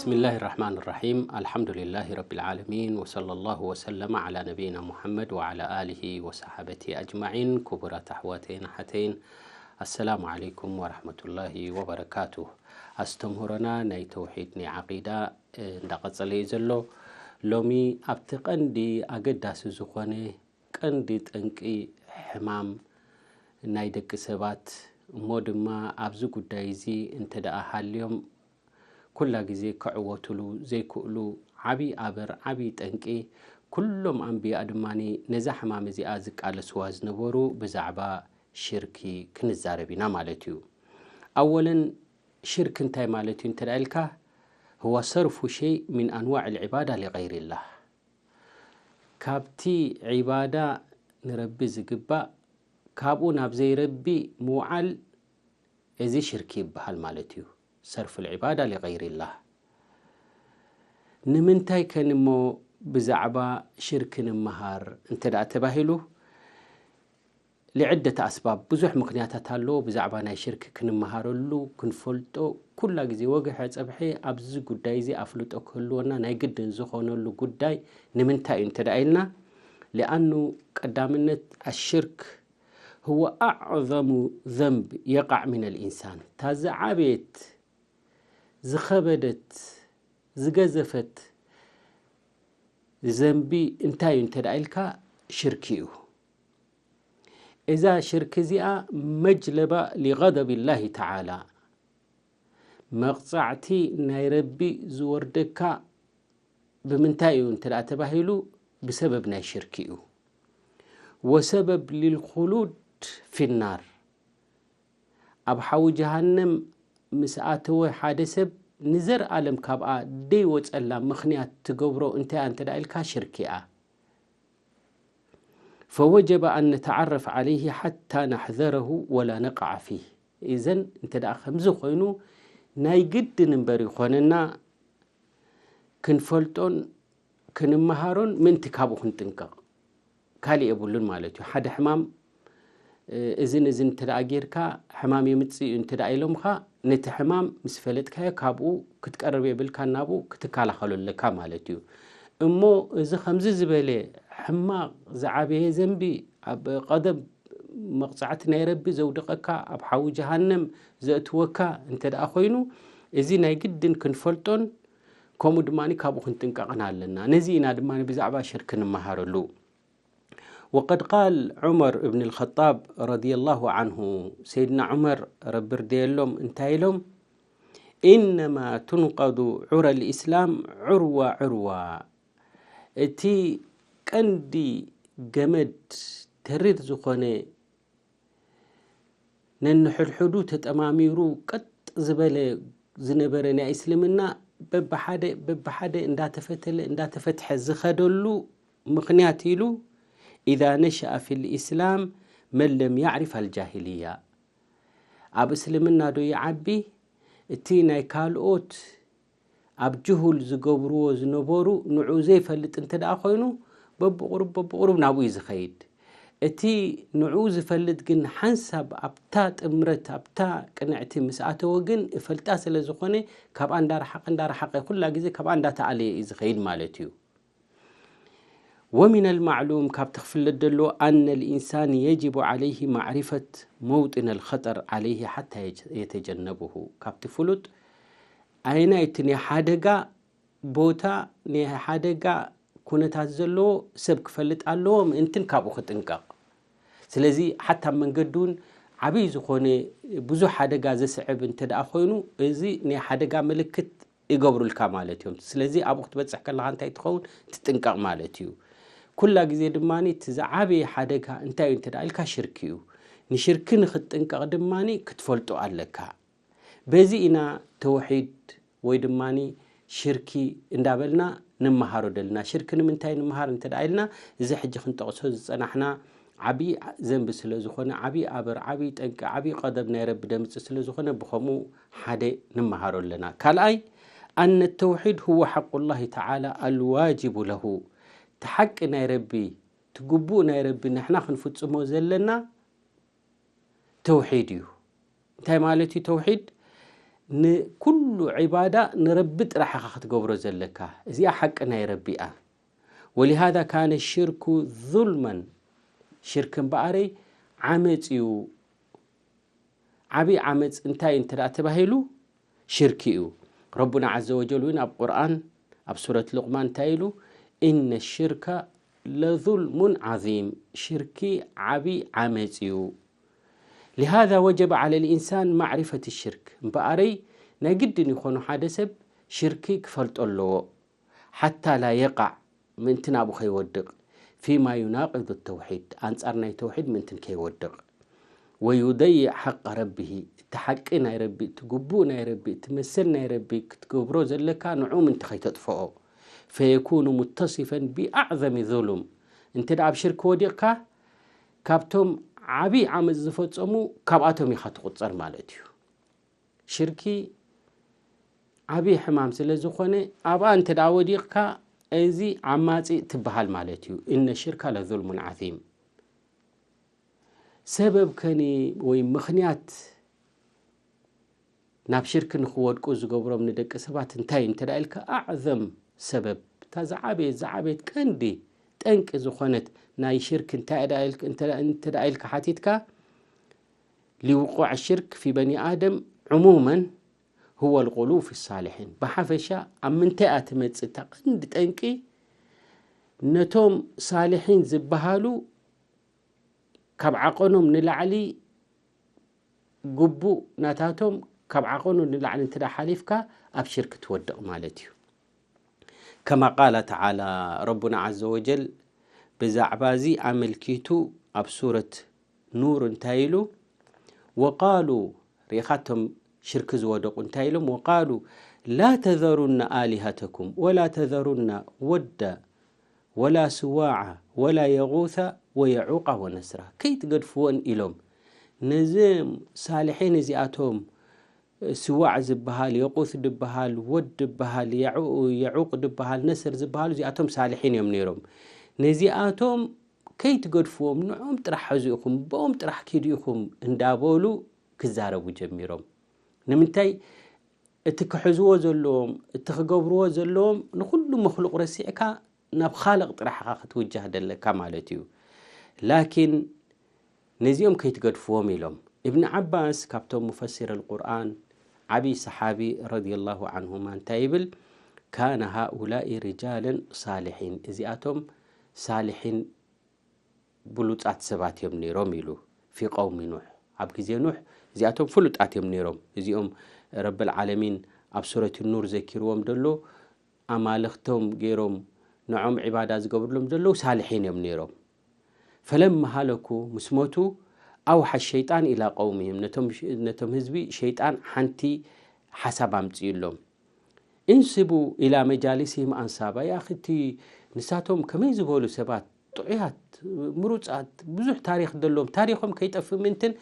بسم الله الرحمن الرحيم. الحمد لله رب العالمين، وصلى الله وسلم على نبينا محمد وعلى آله وصحابته أجمعين. ክቡራት ኣሕዋተይን ኣሓተይን፣ ኣሰላሙ ዓለይኩም ወረሕመቱላሂ ወበረካቱ። ኣስተምህሮና ናይ ተውሒድ፣ ናይ ዓቂዳ፣ እ፣ እንዳቐጸለ እዩ ዘሎ። ሎሚ ኣብቲ ቀንዲ ኣገዳሲ ዝኾነ ቀንዲ ጠንቂ ሕማም ናይ ደቂ ሰባት፣ እሞ ድማ ኣብዚ ጉዳይ እዚ እንተ ደኣ ሃልዮም ኩላ ግዜ ክዕወትሉ ዘይክእሉ ዓቢ ኣበር፣ ዓቢ ጠንቂ፣ ኩሎም ኣንብያ ድማ ነዛ ሕማም እዚኣ ዝቃለስዋ ዝነበሩ ብዛዕባ ሽርኪ ክንዛረብ ኢና ማለት እዩ። ኣወለን ሽርክ እንታይ ማለት እዩ እንተ ደኣ ኢልካ፣ هو صرف شيء من أنواع العبادة لغير الله። ካብቲ ዒባዳ ንረቢ ዝግባእ ካብኡ ናብ ዘይረቢ ምውዓል፣ እዚ ሽርኪ ይበሃል ማለት እዩ። صرف العبادة لغير الله። ንምንታይ ከን እሞ ብዛዕባ ሽርክ ንምሃር እንተ ደኣ ተባሂሉ፣ لعدة أسباب፣ ብዙሕ ምኽንያታት ኣለዎ ብዛዕባ ናይ ሽርክ ክንመሃረሉ፣ ክንፈልጦ። ኩላ ግዜ ወግሐ ጸብሐ ኣብዚ ጉዳይ እዚ ኣፍልጦ ክህልወና ናይ ግድን ዝኾነሉ ጉዳይ ንምንታይ እዩ እንተ ደኣ ኢልና፣ لأنه ቀዳምነት الشرك هو أعظم ذنب يقع من الإنسان። እታ ዝዓበየት፣ ዝኸበደት፣ ዝገዘፈት ዘንቢ እንታይ እዩ እንተ ደኣ ኢልካ፣ ሽርኪ እዩ። እዛ ሽርኪ እዚኣ መጅለባ لغضب الله تعالى፣ መቕጻዕቲ ናይ ረቢ ዝወርደካ ብምንታይ እዩ እንተ ደኣ ተባሂሉ፣ ብሰበብ ናይ ሽርኪ እዩ። وسبب للخلود في النار، ኣብ ሓዊ ጀሃነም ምስ ኣተወ ሓደ ሰብ ንዘርኣለም ካብኣ ደይወጸላ ምኽንያት ትገብሮ እንታይ እያ እንተ ደኣ ኢልካ፣ ሽርኪ እያ። فوجب أن نتعرف عليه حتى نحذره ولا نقع فيه። إذن እንተ ደኣ ከምዚ ኮይኑ፣ ናይ ግድን እምበር ይኾነና ክንፈልጦን ክንመሃሮን ምእንቲ ካብኡ ክንጥንቀቕ። ካልእ የብሉን ማለት እዩ። ሓደ ሕማም፣ እ፣ እዝን እዝን እንተ ደኣ ጌርካ፣ ሕማም የምጽእ እዩ እንተ ደኣ ኢሎምኻ፣ ነቲ ሕማም ምስ ፈለጥካዮ፣ ካብኡ ክትቀርብ የብልካን፣ ናብኡ ክትከላኸሎ ኣለካ ማለት እዩ። እሞ እዚ ከምዚ ዝበለ ሕማቕ ዝዓበየ ዘንቢ፣ ኣብ ቀደም መቕጻዕቲ ናይ ረቢ ዘውድቐካ፣ ኣብ ሓዊ ጀሃነም ዘእትወካ እንተ ደኣ ኮይኑ፣ እዚ ናይ ግድን ክንፈልጦን ከምኡ ድማ ካብኡ ክንጥንቀቕን ኣለና። ነዚ ኢና ድማ ብዛዕባ ሽርክ ንመሃረሉ። وقد قال عمر بن الخطاب رضي الله عنه، ሰይድና ዑመር ረቢ ርደየሎም እንታይ ኢሎም? إنما تنقض عرى الإسلام عروة عروة። እቲ ቀንዲ ገመድ ተሪር ዝኾነ ነንሕድሕዱ ተጠማሚሩ ቀጥ ዝበለ ዝነበረ ናይ እስልምና በብሓደ በብሓደ እንዳተፈተለ እንዳተፈትሐ ዝኸደሉ ምኽንያት ኢሉ، إذا نشأ في الإسلام من لم يعرف الجاهلية، ኣብ እስልምና ዶ ይዓቢ እቲ ናይ ካልኦት ኣብ ጅሁል ዝገብርዎ ዝነበሩ ንዑ ዘይፈልጥ እንተ ደኣ ኮይኑ፣ በብቑሩብ በብቑሩብ ናብኡ እዩ ዝኸይድ። እቲ ንዑ ዝፈልጥ ግን ሓንሳብ ኣብታ ጥምረት፣ ኣብታ ቅንዕቲ ምስ ኣተወ ግን እፈልጣ ስለ ዝኾነ፣ ካብኣ እንዳረሓቐ እንዳረሓቐ፣ ኩላ ግዜ ካብኣ እንዳተኣለየ እዩ ዝኸይድ ማለት እዩ። ومن المعلوم، ካብቲ ክፍለጥ ደሎ، أن الإنسان يجب عليه معرفة موطن الخطر عليه حتى يج-، يتجنبه። ካብቲ ፍሉጥ፣ ኣየናይ እቲ ናይ ሓደጋ ቦታ፣ ናይ ሓደጋ ኩነታት ዘለዎ ሰብ ክፈልጥ ኣለዎ፣ ምእንትን ካብኡ ክጥንቀቕ። ስለዚ ሓታ ኣብ መንገዲ እውን ዓብዪ ዝኾነ ብዙሕ ሓደጋ ዘስዕብ እንተ ደኣ ኮይኑ፣ እዚ ናይ ሓደጋ ምልክት ይገብሩልካ ማለት እዮም። ስለዚ ኣብኡ ክትበጽሕ ከለኻ እንታይ ትኸውን? ትጥንቀቕ ማለት እዩ። ኩላ ግዜ ድማ እቲ ዝዓበየ ሓደጋ እንታይ እዩ እንተ ደኣ ኢልካ፣ ሽርኪ እዩ። ንሽርኪ ንኽትጥንቀቕ ድማ ክትፈልጦ ኣለካ። በዚ ኢና ተውሒድ ወይ ድማ ሽርኪ እንዳበልና ንመሃሮ ደልና። ሽርኪ ንምንታይ ንምሃር እንተ ደኣ ኢልና፣ እዚ ሕጂ ክንጠቕሶ ዝጸናሕና ዓቢ ዘንቢ ስለ ዝኾነ፣ ዓቢ ኣበር፣ ዓቢ ጠንቂ፣ ዓቢ ቀደብ ናይ ረቢ ደምጽእ ስለ ዝኾነ፣ ብኸምኡ ሓደ ንመሃሮ ኣለና። ካልኣይ፣ أن التوحيد هو حق الله تعالى الواجب له። እቲ ሓቂ ናይ ረቢ፣ እቲ ግቡእ ናይ ረቢ ንሕና ክንፍጽሞ ዘለና ተውሒድ እዩ። እንታይ ማለት እዩ ተውሒድ? ንኩሉ ዒባዳ ንረቢ ጥራሕ ኢኻ ክትገብሮ ዘለካ። እዚኣ ሓቂ ናይ ረቢ እያ። ወሊሃዛ ካነ ሽርኩ ዙልመን፣ ሽርክ እምበኣረይ ዓመፅ እዩ። ዓብዪ ዓመፅ እንታይ እንተ ደኣ ተባሂሉ ሽርክ እዩ። ረቡና ዓዘ ወጀል እውን ኣብ ቁርኣን ኣብ ሱረት ሉቕማን እንታይ ኢሉ? ኢነ ሽርከ ለዙልሙን ዓዚም፣ ሽርኪ ዓብዪ ዓመፅ እዩ። ሊሃዛ ወጀበ ዓለ ልኢንሳን ማዕሪፈት ሽርክ፣ እምበኣረይ ናይ ግድን ይኾኑ ሓደ ሰብ ሽርኪ ክፈልጦ ኣለዎ። ሓታ ላ የቃዕ፣ ምእንቲ ናብኡ ከይወድቕ፣ ፊማ ዩናቅዱ ተውሒድ፣ ኣንጻር ናይ ተውሒድ ምእንትን ከይወድቕ፣ ወዩደይዕ ሓቀ ረቢሂ፣ እቲ ሓቂ ናይ ረቢ፣ እቲ ግቡእ ናይ ረቢ፣ እቲ መሰል ናይ ረቢ ክትገብሮ ዘለካ ንዑ ምእንቲ ከይተጥፍኦ፣ ፈየኩኑ ሙተሲፈን ቢኣዕዘሚ ዙሉም፣ እንተ ደኣ ኣብ ሽርክ ወዲቕካ፣ ካብቶም ዓብዪ ዓመፅ ዝፈጸሙ ካብኣቶም ኢኻ ትቑጸር ማለት እዩ። ሽርኪ ዓብዪ ሕማም ስለ ዝኾነ ኣብኣ እንተ ደኣ ወዲቕካ እዚ ዓማጺ ትበሃል ማለት እዩ። እነ ሽርካ ለዙልሙን ዓዚም። ሰበብ ከኒ ወይ ምኽንያት ናብ ሽርክ ንኽወድቁ ዝገብሮም ንደቂ ሰባት እንታይ እንተ ደኣ ኢልካ ኣዕዘም ሰበብ እታ ዝዓበየት ዝዓበየት ቀንዲ ጠንቂ ዝኾነት ናይ ሽርክ እንታይ ደኣ ኢልክ- እንተ ደኣ- እንተ ደኣ ኢልካ ሓቲትካ ሊውቁዕ ሽርክ ፊ በኒ ኣደም ዕሙመን ሁወ ልቁሉው ፊ ሳልሒን። ብሓፈሻ ኣብ ምንታይ እያ ትመጽእ እታ ቀንዲ ጠንቂ? ነቶም ሳልሒን ዝበሃሉ ካብ ዓቐኖም ንላዕሊ ግቡእ ናታቶም ካብ ዓቐኑ ንላዕሊ እንተ ሓሊፍካ ኣብ ሽርክ ትወድቕ ማለት እዩ። ከማ ቃለ ተዓላ፣ ረቡና ዓዘ ወጀል ብዛዕባ እዚ ኣመልኪቱ ኣብ ሱረት ኑር እንታይ ኢሉ? ወቃሉ፣ ርኢኻቶም ሽርክ ዝወደቑ እንታይ ኢሎም? ወቃሉ ላ ተዘሩና ኣሊሃተኩም ወላ ተዘሩና ወዳ ወላ ስዋዓ ወላ የጉተ ወየዑቃ ወነስራ፣ ከይትገድፍወን ኢሎም። ነዞም ሳልሒን እዚኣቶም ስዋዕ ዝበሃል፣ የቁት ዝበሃል፣ ወድ ዝበሃል፣ የዑ- የዑቅ ዝበሃል፣ ነስር ዝበሃሉ እዚኣቶም ሳልሒን እዮም ነይሮም። ነዚኣቶም ከይትገድፍዎም፣ ንዖም ጥራሕ ሕዙ ኢኹም፣ ብኦም ጥራሕ ኪዱ ኢኹም እንዳበሉ ክዛረቡ ጀሚሮም። ንምንታይ? እቲ ክሕዝዎ ዘለዎም፣ እቲ ክገብርዎ ዘለዎም ንኹሉ መኽሉቕ ረሲዕካ ናብ ኻልቕ ጥራሕ ኢኻ ክትውጃህ ደለካ ማለት እዩ። ላኪን ነዚኦም ከይትገድፍዎም ኢሎም። እብኒ ዓባስ ካብቶም ሙፈሲር ኣልቁርኣን ዓብዪ ሰሓቢ ረዲየላሁ ዓንሁማ እንታይ ይብል? ካነ ሃኡላኢ ሪጃለን ሳልሒን፣ እዚኣቶም ሳልሒን ብሉጻት ሰባት እዮም ነይሮም ኢሉ። ፊ ቀውሚ ኑሕ፣ ኣብ ግዜ ኑሕ እዚኣቶም ፍሉጣት እዮም ነይሮም። እዚኦም ረብል ዓለሚን ኣብ ሱረት ኑር ዘኪርዎም ደሎ ኣማልኽቶም ገይሮም ንዖም ዒባዳ ዝገብርሎም ዘለዉ ሳልሒን እዮም ነይሮም። ፈለማ ሃለኩ፣ ምስ ሞቱ፣ ኣውሓ ሸይጣን ኢላ ቀውሚህም፣ ነቶም ነቶም ህዝቢ ሸይጣን ሓንቲ ሓሳብ ኣምጽኡሎም። እንስቡ ኢላ መጃሊሲህም ኣንሳባ፣ ያ እቲ ንሳቶም ከመይ ዝበሉ ሰባት ጥዑያት፣ ምሩጻት፣ ብዙሕ ታሪኽ ዘለዎም፣ ታሪኾም ከይጠፍእ ምእንትን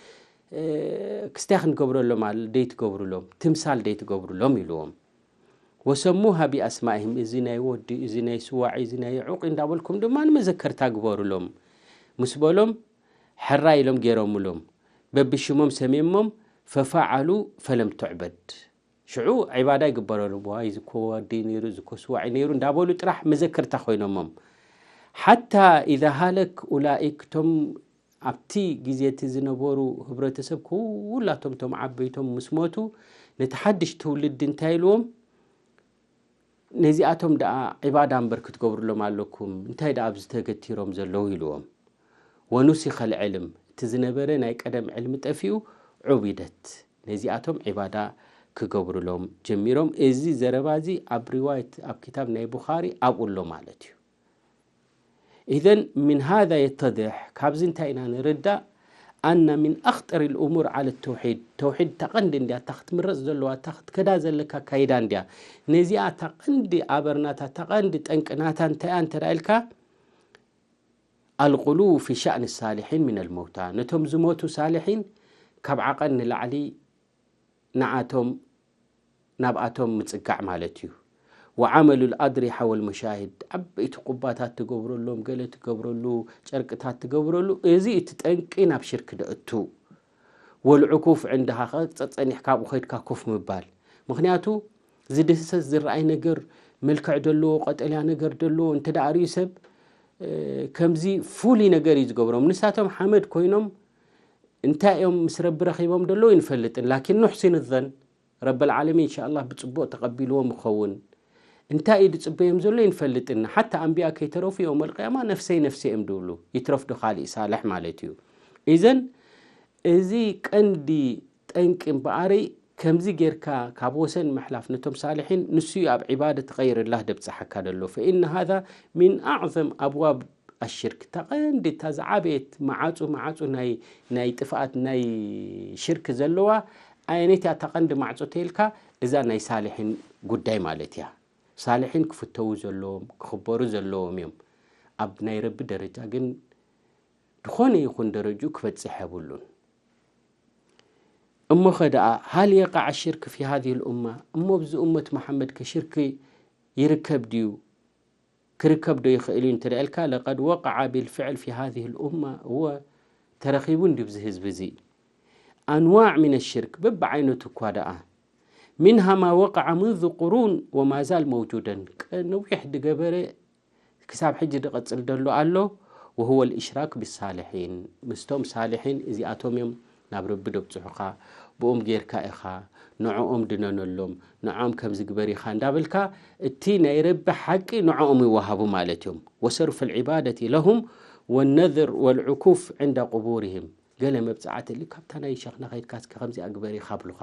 ክስታይ ክንገብረሎም ኣል ደይትገብሩሎም፣ ትምሳል ደይትገብሩሎም ኢልዎም። ወሰሙሃ ቢኣስማኢህም፣ እዚ ናይ ወዲ፣ እዚ ናይ ስዋዒ፣ እዚ ናይ ዑቂ እንዳበልኩም ድማ ንመዘከርታ ግበሩሎም ምስ በሎም፣ ሕራይ ኢሎም ገይሮምሎም። በብሽሞም ሰሜሞም፣ ፈፈዓሉ ፈለም ትዕበድ። ሽዑ ዒባዳ ይግበረሉ። ዋይ፣ እዚ እኮ ወዲ ነይሩ፣ እዚ እኮ ስዋዒ ነይሩ እንዳበሉ ጥራሕ መዘከርታ ኮይኖሞም። ሓታ ኢዛ ሃለክ ኡላኢክ፣ እቶም ኣብቲ ግዜ እቲ ዝነበሩ ህብረተሰብ ኩላቶም እቶም ዓበይቶም ምስ ሞቱ፣ ነቲ ሓድሽ ትውልዲ እንታይ ኢልዎም? ነዚኣቶም ደኣ ዒባዳ እምበር ክትገብሩሎም ኣለኩም፣ እንታይ ደኣ ኣብዚ ተገቲሮም ዘለዉ ኢልዎም። ወኑሲኸ ልዕልም፣ እቲ ዝነበረ ናይ ቀደም ዕልሚ ጠፊኡ፣ ዑቢደት፣ ነዚኣቶም ዒባዳ ክገብሩሎም ጀሚሮም። እዚ ዘረባ እዚ ኣብ ሪዋየት ኣብ ክታብ ናይ ቡኻሪ ኣብኡ ኣሎ ማለት እዩ። ኢዘን ምን ሃዛ የተድሕ፣ ካብዚ እንታይ ኢና ንርዳእ? ኣና ምን ኣኽጠር ልእሙር ዓለ ተውሒድ፣ ተውሒድ እታ ቀንዲ እንድያ፣ እታ ክትምረፅ ዘለዋ፣ እታ ክትከዳ ዘለካ ኣካይዳ እንድያ። ነዚኣ እታ ቀንዲ ኣበርናታ፣ እታ ቀንዲ ጠንቅናታ እንታይ እያ እንተ ኢልካ፣ ኣልቁሉው ፊ ሻእኒ ሳሊሒን ሚነል መውታ፣ ነቶም ዝሞቱ ሳሊሒን ካብ ዓቐን ንላዕሊ ንዓቶም ናብኣቶም ምጽጋዕ ማለት እዩ። ወዓመሉ ልኣድሪሓ ወልመሻሂድ፣ ዓበይቲ ቁባታት ትገብረሎም፣ ገለ ትገብረሉ፣ ጨርቅታት ትገብረሉ፣ እዚ እቲ ጠንቂ ናብ ሽርክ ደእቱ። ወልዕኩፍ ዕንድኻ ኸ ጸጸኒሕካ ኣብኡ ኸይድካ ኮፍ ምባል። ምኽንያቱ ዝድህሰስ ዝረኣይ ነገር፣ መልክዕ ዘለዎ፣ ቀጠልያ ነገር ዘለዎ እንተ ደኣ ርእዩ ሰብ፣ ከምዚ ፍሉይ ነገር እዩ ዝገብሮም። ንሳቶም ሓመድ ኮይኖም እንታይ እዮም ምስ ረቢ ረኺቦም ዘለዉ ይንፈልጥን። ላኪን ኑሕሲን ዘን ረበል ዓለሚን ኢንሻኣላህ ብጽቡቕ ተቐቢልዎም ይኸውን። እንታይ እዩ ዝጽበዮም ዘሎ ይንፈልጥን። ሓታ ኣንቢያ ከይተረፉ የውመል ቅያማ ነፍሰይ ነፍሰይ እዮም ድብሉ። ይትረፍ ዶ ካሊእ ሳልሕ ማለት እዩ። ኢዘን እዚ ቀንዲ ጠንቂ እምበኣሪ ከምዚ ጌርካ ካብ ወሰን ምሕላፍ ነቶም ሳልሒን ንሱ እዩ ኣብ ዒባደት ገይርላህ ደብጽሓካ ደሎ። ፈኢነ ሃዛ ሚን ኣዕዘም ኣብዋብ ኣሽርክ፣ እታ ቀንዲ እታ ዝዓበየት መዓጹ መዓጹ ናይ ናይ ጥፍኣት ናይ ሽርክ ዘለዋ ኣየነይቲ እያ እታ ቀንዲ ማዕጾ ተይልካ እዛ ናይ ሳልሒን ጉዳይ ማለት እያ። ሳልሒን ክፍተዉ ዘለዎም ክኽበሩ ዘለዎም እዮም። ኣብ ናይ ረቢ ደረጃ ግን ዝኾነ ይኹን ደረጅኡ ክበጽሕ የብሉን። እሞኸ ደኣ ሃል የቃዕ ሽርክ ፊ ሃዚህ ልኡማ፣ እሞ ብዚ እመት መሓመድ ከ ሽርክ ይርከብ ድዩ? ክርከብ ዶ ይኽእል እዩ እንተ ኢልካ፣ ለቀድ ወቀዓ ቢልፍዕል ፊ ሃዚህ ልኡማ፣ እወ ተረኺቡ እንዲ ብዚ ህዝቢ እዚ ኣንዋዕ ሚን ሽርክ በብዓይነቱ እኳ ደኣ፣ ሚንሃ ማ ወቀዓ ምንዙ ቁሩን ወማዛል መውጁደን፣ ነዊሕ ድገበረ ክሳብ ሕጂ ዝቐጽል ደሎ ኣሎ። ወሁወ ልእሽራክ ብሳልሒን፣ ምስቶም ሳልሒን እዚኣቶም እዮም ናብ ረቢ ደብጽሑኻ፣ ብኦም ጌርካ ኢኻ፣ ንዕኦም ድነነሎም፣ ንዕኦም ከምዚ ግበር ኢኻ እንዳበልካ እቲ ናይ ረቢ ሓቂ ንዕኦም ይወሃቡ ማለት እዮም። ወሰርፍ ልዕባደት ለሁም ወነዝር ወልዕኩፍ ዕንዳ ቁቡርህም። ገለ መብጽዓት እሊ ካብታ ናይ ሸኽና ከይድካ እስከ ከምዚኣ ግበር ኢኻ ብሉኻ።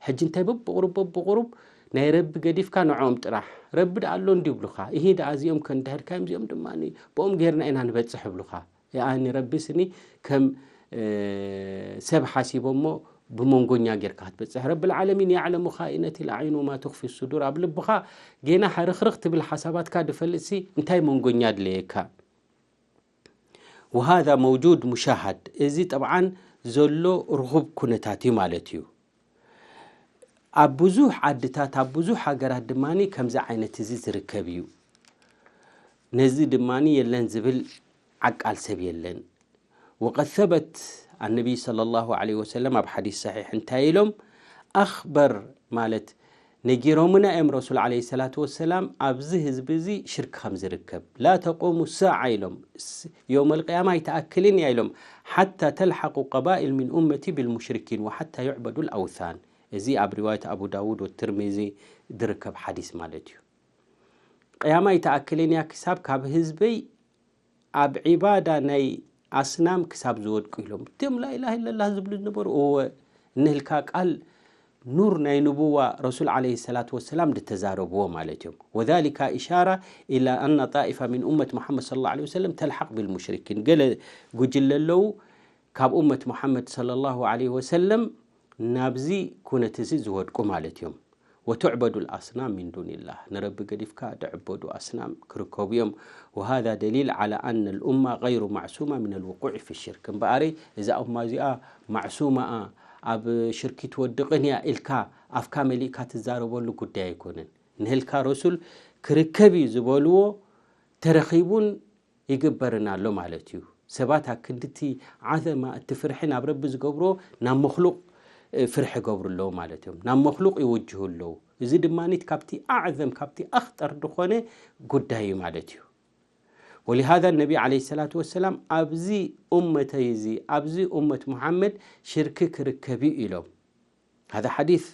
ሕጂ እንታይ በብቑሩብ በብቑሩብ ናይ ረቢ ገዲፍካ ንዕኦም ጥራሕ ረቢ ደኣ ኣሎ እንዲ ይብሉኻ። ይሄ ደኣ እዚኦም ከንድሕድካዮም እዚኦም ድማ ብኦም ጌርና ኢና ንበጽሕ ይብሉኻ። ያኒ ረቢ ስኒ ከም ሰብ ሓሲቦሞ ብመንጎኛ ጌርካ ክትበጽሕ። ረብል ዓለሚን ያዕለሙ ኻኢነት ልኣዕዩን ወማ ትኽፊ ሱዱር፣ ኣብ ልብኻ ጌና ሕርኽርኽ ትብል ሓሳባትካ ድፈልጥሲ እንታይ መንጎኛ ድለየካ? ወሃዛ መውጁድ ሙሻሃድ፣ እዚ ጠብዓን ዘሎ ርኹብ ኩነታት እዩ ማለት እዩ። ኣብ ብዙሕ ዓድታት ኣብ ብዙሕ ሃገራት ድማ ከምዚ ዓይነት እዚ ዝርከብ እዩ። ነዚ ድማ የለን ዝብል ዓቃል ሰብ የለን። ወቀድ ሰበት ኣነቢይ ሰለላሁ ዐለይሂ ወሰለም ኣብ ሓዲስ ሰሒሕ እንታይ ኢሎም ኣኽበር ማለት ነጊሮምና እዮም ረሱል ዐለይሂ ሰላቱ ወሰላም ኣብዚ ህዝቢ እዚ ሽርክ ከም ዝርከብ። ላ ተቁሙ ሳዓ ኢሎም፣ ዮም ኣልቅያማ ኣይትኣክልን እያ ኢሎም ሓታ ተልሓቁ ቀባኢል ሚን ኡመቲ ብልሙሽሪኪን ወሓታ ዩዕበዱ ልኣውሳን። እዚ ኣብ ሪዋየት ኣቡ ዳውድ ወትርሚዚ ዝርከብ ሓዲስ ማለት እዩ። ቅያማ ኣይትኣክልን እያ ክሳብ ካብ ህዝበይ ኣብ ዒባዳ ናይ ኣስናም ክሳብ ዝወድቁ ኢሎም። እቲኦም ላኢላሃ ኢለላህ ዝብሉ ዝነበሩ እወ እንህልካ ቃል ኑር ናይ ንቡዋ ረሱል ዓለይሂ ሰላቱ ወሰላም ዝተዛረብዎ ማለት እዮም። ወዛሊካ ኢሻራ ኢላ ኣና ጣኢፋ ሚን ኡመት ሙሓመድ ሰለላሁ ዓለይሂ ወሰለም ተልሓቅ ቢልሙሽሪኪን። ገለ ጉጅለ ኣለዉ ካብ ኡመት ሙሓመድ ሰለላሁ ዓለይሂ ወሰለም ናብዚ ኩነት እዚ ዝወድቁ ማለት እዮም። ወቱዕበዱ ልኣስናም ሚን ዱንላህ፣ ንረቢ ገዲፍካ ድዕበዱ ኣስናም ክርከቡ እዮም። ወሃዛ ደሊል ዓላ ኣነ ልኡማ ገይሩ ማዕሱማ ሚን ልውቁዕ ፊ ሽርክ። እምበኣረይ እዛ ኡማ እዚኣ ማዕሱማኣ ኣብ ሽርኪ ትወድቕን እያ ኢልካ ኣፍካ መሊእካ ትዛረበሉ ጉዳይ ኣይኮነን። ንህልካ ረሱል ክርከብ እዩ ዝበልዎ ተረኺቡን ይግበርን ኣሎ ማለት እዩ። ሰባት ኣብ ክንድቲ ዓዘማ እቲ ፍርሒ ናብ ረቢ ዝገብሮ ናብ መክሉቕ ፍርሒ ይገብሩ ኣለዉ ማለት እዮም። ናብ መክሉቕ ይውጅሁ ኣለዉ። እዚ ድማ ካብቲ ኣዕዘም ካብቲ ኣኽጠር ዝኾነ ጉዳይ እዩ ማለት እዩ። ወሊሃዛ ነቢ ዓለይሂ ሰላቱ ወሰላም ኣብዚ ኡመተይ እዚ ኣብዚ ኡመት ሙሓመድ ሽርኪ ክርከብ እዩ ኢሎም። ሃዛ ሓዲስ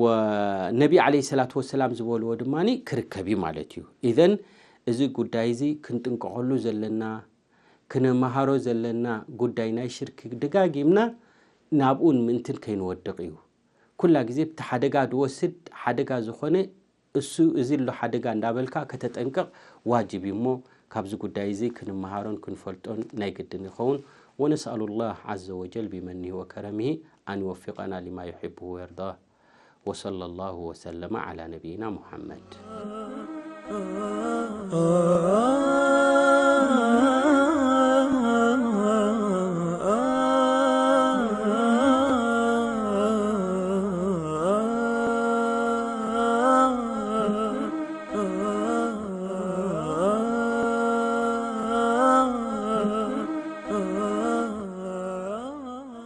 ወነቢ ዓለይሂ ሰላቱ ወሰላም ዝበልዎ ድማ ክርከብ እዩ ማለት እዩ። ኢዘን እዚ ጉዳይ እዚ ክንጥንቀቐሉ ዘለና ክነመሃሮ ዘለና ጉዳይ ናይ ሽርክ ደጋጊምና ናብኡን ምእንትን ከይንወድቕ እዩ። ኩላ ግዜ እቲ ሓደጋ ዝወስድ ሓደጋ ዝኾነ እሱ እዚ ኣሎ ሓደጋ እንዳበልካ ከተጠንቅቕ ዋጅብ እዩ እሞ ካብዚ ጉዳይ እዚ ክንመሃሮን ክንፈልጦን ናይ ግድን ይኸውን። ወነስኣሉ ላህ ዓዘ ወጀል ቢመኒሂ ወከረሚሂ ኣን ይወፊቀና ሊማ ዩሕብሁ ወየርዳህ። ወሰለ ላሁ ወሰለመ ዓላ ነቢይና ሙሓመድ።